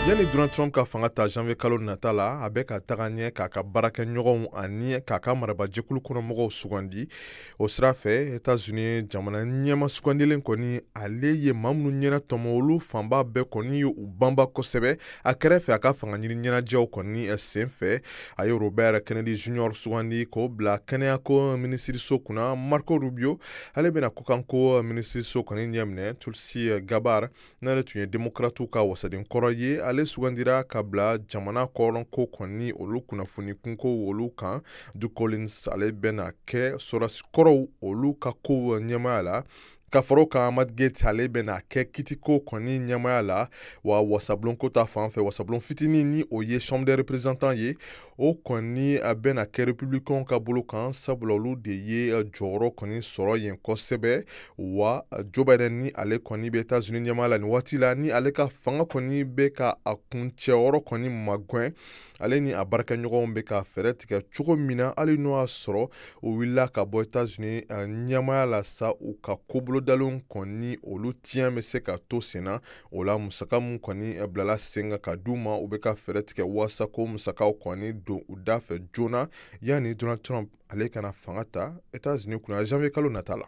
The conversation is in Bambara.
Yanni Donald Trump ka fanga ta janvier kalo nata la, a bɛ ka taga ɲɛ k'a ka baarakɛɲɔgɔnw ani k'a ka marabajɛkulu kɔnɔmɔgɔw sugandi. O sira fɛ, Etats-Unis jamana ɲɛma sugandilen kɔni, ale ye maa minnu ɲɛna tɔmɔ, olu fanba bɛɛ kɔni ye u banba kosɛbɛ a kɛrɛfɛ a ka fanga ɲini ɲɛnajɛw kɔni sen fɛ. A ye Robert Kennedy Junior sugandi k'o bila kɛnɛyako minisiriso kunna. Marco Rubio, ale bɛna kɔkanko minisiriso kɔni ɲɛminɛ. Tulsi Gabbard, n'ale tun ye Demokratiw ka wasaden kɔrɔ ye, ale sugandira ka bila jamana kɔrɔnko kɔni olu kunnafoni kunko olu kan. Doug Collins, ale bɛna kɛ sɔrɔdasi kɔrɔw olu ka kow ɲɛmaaya la. Ka fara o kan, Matt Gaetz, ale bɛna kɛ kitiko kɔni ɲɛmaaya la. Wa wasabulonko ta fan fɛ, wasabulon fitinin ni o ye Chambre des représentants ye, o kɔni bɛna kɛ républicains ka bolo kan, sabula olu de ye jɔyɔrɔ kɔni sɔrɔ yen kosɛbɛ. Wa Joe Biden, ni ale kɔni bɛ États-Unis ɲɛmaaya la nin waati la, ni ale ka fanga kɔni bɛ ka a kuncɛyɔrɔ kɔni magɛn, ale ni a baarakɛɲɔgɔnw bɛ ka fɛɛrɛ tigɛ cogo min na, hali n'o y'a sɔrɔ u wulila ka bɔ États-Unis ɲɛmaaya la sa, u ka kobolodalenw kɔni olu tiɲɛ bɛ se ka to sen na. O la, musaka mun kɔni bilala sen kan ka d'u ma, u bɛ ka fɛɛrɛ tigɛ walasa ko musakaw kɔni don u da fɛ joona, yanni Donald Trump ale kana fanga ta États-Unis kunna janvier kalo nata la.